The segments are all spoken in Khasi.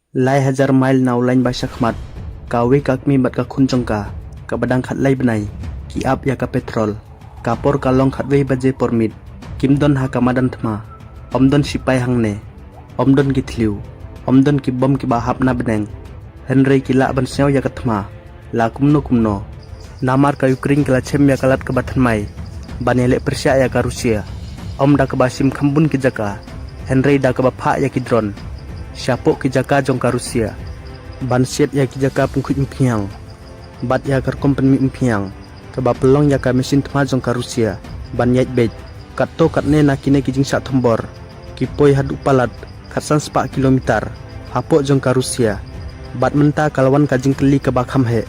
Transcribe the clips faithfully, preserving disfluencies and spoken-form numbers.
Lai hajar mail na u lain ba shakhmat, kawei ka kmie bad ka khun jong ka, kaba dang khatlai bnai, ki ap ïa ka petrol. Ka por ka long khatwei baje por miet, kim don ha ka madan thma, ym don sipai hangne, ym don ki thliew, ym don ki bom kiba hap na bneng. Hynrei ki lah ban sngew ïa ka thma la kumno kumno. Namar ka Ukraine ka la shem ïa ka lad kaba thymmai ban ïaleh pyrshah ïa ka Russia, ym da kaba shim kham bun ki jaka, hynrei da kaba phah ïa ki drone shapoh ki jaka jong ka Russia, ban siat ïa ki jaka pynkhuid umphniang bad ïa ka rukom pynmih umphniang kaba pynlong ïa ka machine thma jong ka Russia ban ïaid beit. Katto katne na kine ki jingshah thombor ki poi haduh palat khatsan spah kilometer hapoh jong ka Russia. Bad mynta ka la wan ka jingkylli kaba kham heh,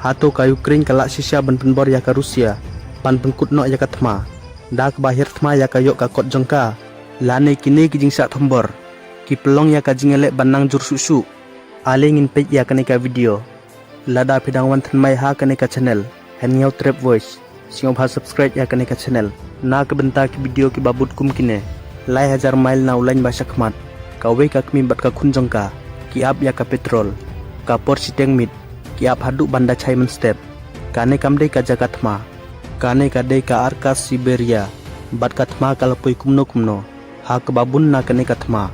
hato ka Ukraine ka lah shisha ban pynbor ïa ka Russia ban pynkut noh ïa ka thma da kaba hiar thma ïa ka ïoh ka kot jong ka, lane kine ki jingshah thombor ki pynlong ïa ka jingïaleh ban nang jur shuh shuh? Ale ngin peit ïa kane ka video. Lada phi dang wan thymmai ha kane ka channel Hynñiewtrep Voice, sngewbha subscribe ïa kane ka channel na ka bynta ki video kiba bud kum kine. Lai hajar mail na u lain ba shakhmat, kawei ka kmie bad ka khun jong ka ki ap ïa ka petrol. Ka por shiteng miet ki ap haduh ban da chai mynstep. Kane kam dei ka jaka thma, kane ka dei ka Arkhangelsk Siberia. Bad ka thma ka la poi kumno kumno, ha kaba bun na kane ka thma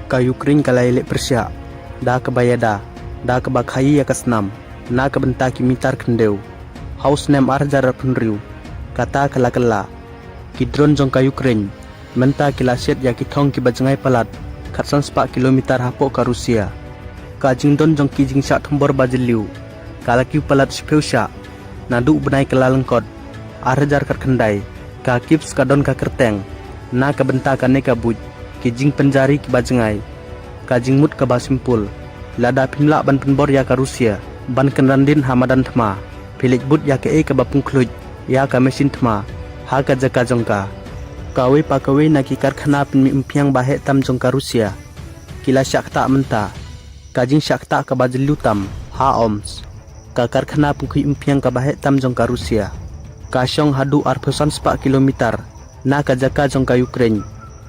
ka Ukraine ka la ïaleh pyrshah da kaba ïada, da kaba khaïi ïa ka snam na ka bynta ki mitar khyndew. Ha u snem ar hajar arphew hynriew, kata ka la kylla. Ki drone jong ka Ukraine mynta ki la siat ïa ki thong kiba jngai palat khatsan spah kilometer hapoh ka Russia. Ka jingdon jong ki jingshah thombor ba jylliew ka la kiew palat shiphew shah naduh u bnai Kyllalyngkot ar hajar khatkhyndai. Ka Kyiv ka don ka kyrteng na ka bynta kane ka buit ki jingpynjari kiba jngai. Ka jingmut kaba simpul, lada phim lah ban pynbor ïa ka Russia ban kynran dien ha madan thma, phi leit bud ïa kaei kaba pynkhluit ïa ka machine thma ha ka jaka jong ka. Kawei pa kawei na ki karkhana pynmih umphniang ba heh tam jong ka Russia ki la shah ktah mynta. Ka jingshah ktah kaba jylliew tam ha Omsk, ka karkhana pynkhuid umphniang kaba heh tam jong ka Russia, ka shong haduh arphew san spah kilometer na ka jaka jong ka Ukraine.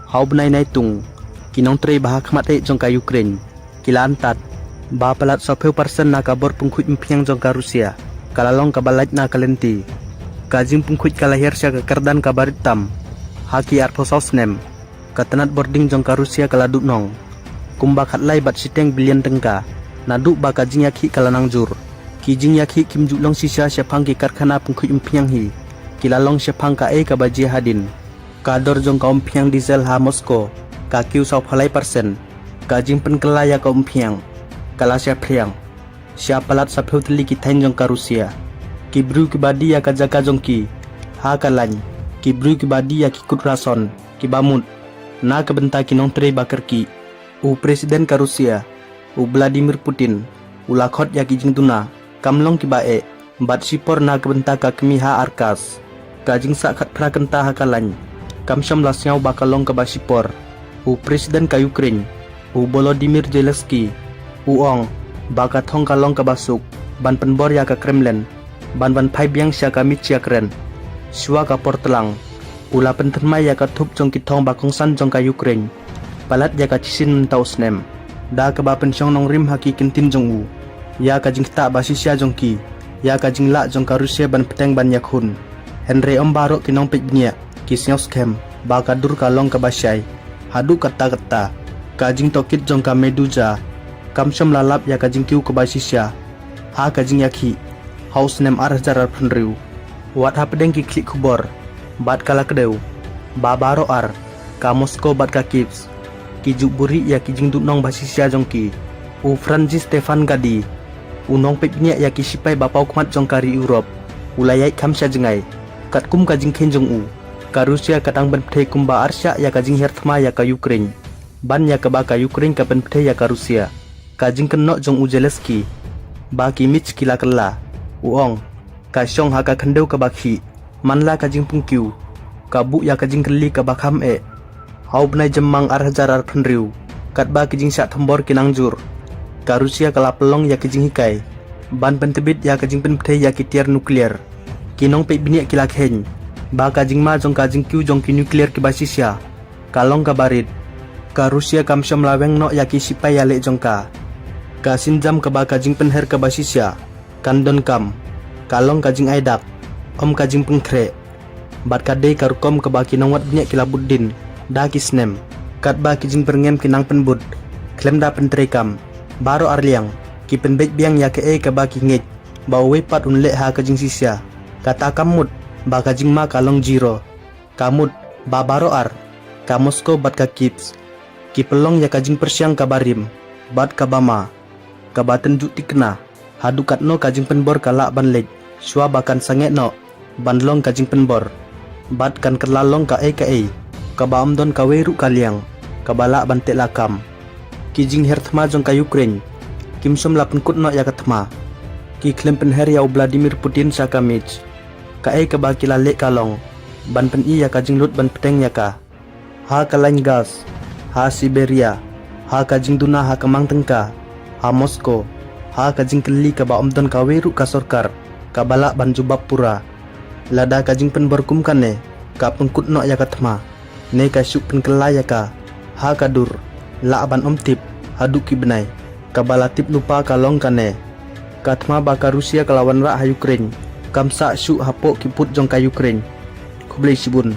Ha u bnai Naitung, ki nongtrei ba ha khmat eh jong ka Ukraine ki la antad ba palat sawphew percent na ka bor pynkhuid umphniang jong ka Russia ka la long kaba lait na ka lynti. Ka jingpynkhuid ka la hiar sha ka kyrdan kaba rit tam ha ki arphew saw snem. Ka tnat bording jong ka Russia ka la duhnong kumba khatlai bad shiteng billion tyngka naduh ba ka jingïakhih ka la nang jur. Ki jingïakhih kim ju long shisha shaphang ki karkhana pynkhuid umphniang hi, ki la long shaphang kaei kaba jia hadien. Ka dor jong ka umphniang diesel ha Moscow ka kiew sawphew lai percent. Ka jingpynkylla ïa ka umphniang ka la shah phriang sha palat sawphew tylli ki thaiñ jong ka Russia. Ki briew kiba die ïa ka jaka jong ki ha ka lain, ki briew kiba die ïa ki kut rason kiba mut na ka bynta ki nongtrei ba kyrkieh. U President ka Russia, u Vladimir Putin, u la khot ïa ki jingduna kam long kiba eh bad shipor na ka bynta ka kmie ha Arkhangelsk. Ka jingsah khatphra kynta ha ka lain kam shym la sngew ba ka long kaba shipor. U President ka Ukraine, u Volodymyr Zelensky, u ong ba ka thong ka long kaba suk ban pynbor ïa ka Kremlin ban wan phai biang sha ka miej sha kren. Shuwa ka por tlang, u la pynthymmai ïa ka thup jong ki thong ba kongsan jong ka Ukraine palat ïa ka shisien mynta u snem, da kaba pynshong nongrim ha ki kyntien jong u ïa ka jingktah ba shisha jong ki ïa ka jinglah jong ka Russia ban bteng ban ïakhun. Hynrei ym baroh ki nongpeit bniah ki sngew skhem ba ka dur ka long kaba shai. Haduh katta katta, ka jingtohkit jong ka Meduza kam shym la lap ïa ka jingkiew kaba shisha ha ka jingïakhih ha u snem ar hajar arphew hynriew. Wat hapdeng ki khlieh khubor bad ka la kdew ba baroh ar ka Moscow bad ka Kyiv ki ju buhrieh ïa ki jingduhnong ba shisha jong ki. U Francis Stefan Gaddy, u nongpeit bniah ïa ki sipai ba paw khmat jong ka ri Europe, u la ïaid kham sha jngai. Katkum ka jingkheiñ jong u, ka Russia ka dang pynpthei kumba arshah ïa ka jinghiar thma ïa ka Ukraine, ban ïa kaba ka Ukraine ka pynpthei ïa ka Russia. Ka jingkynnoh jong u Zelensky ba ki miej ki la kylla, u ong, ka shong ha ka khyndew kaba khih. Man la ka jingpynkiew ka buh ïa ka jingkylli kaba kham eh. Ha u bnai Jymmang ar hajar arphew hynriew, katba ki jingshah thombor ki nang jur, ka Russia ka la pynlong ïa ki jinghikai ban pyntbit ïa ka jingpynpthei ïa ki tiar nuclear. Ki nongpeit bniah ki la kheiñ ba ka jingma jong ka jingkiew jong ki nuclear kiba shisha ka long kaba rit. Ka Russia kam shym la weng noh ïa ki sipai ïaleh jong ka. Ka sienjam kaba ka jingpynher kaba shisha kan donkam, ka long ka jingai dak, ym ka jingpynkhreh, bad ka dei ka rukom kaba ki nongwad bniah ki la bud dien da ki snem. Katba ki jingpyrngem ki nang pynbud khlem da pyntreikam, baroh arliang ki pynbeit biang ïa kaei kaba ki ngeit ba uwei pat un leh ha ka jingshisha. Kata kam mut ba ka jingma ka long zero. Ka mut ba baroh ar, ka Moscow bad ka Kyiv, ki pynlong ïa ka jingpyrshang kaba rim bad kaba ma, kaba tynjuh thikna haduh katno ka jingpynbor ka lah ban leit shuwa ba kan sangeh noh ban long ka jingpynbor, bad kan kylla long kaei kaei kaba ym don kawei ruh ka liang kaba lah ban teh lakam. Ki jingher thma jong ka Ukraine kim shym la pynkut noh ïa ka thma. Ki khlem pynher ïa u Vladimir Putin sha ka Minsk. Kaei kaba ki la leh ka long ban pyni ïa ka jinglut ban bteng ïa ka ha ka lain gas, ha Siberia, ha ka jingduna ha ka mang tyngka, ha Moscow, ha ka jingkylli kaba ym don kawei ruh ka sorkar kaba lah ban jubab pura. Lada ka jingpynbor kum kane ka pynkut noh ïa ka thma, ne ka shu pynkylla ïa ka ha ka dur, lah ban ym tip haduh ki bnai. Kaba la tip lypa ka long kane: ka thma ba ka Russia ka la wanrah ha Ukraine kam sah shuh hapoh ki pud jong ka Ukraine. Khublei shibun.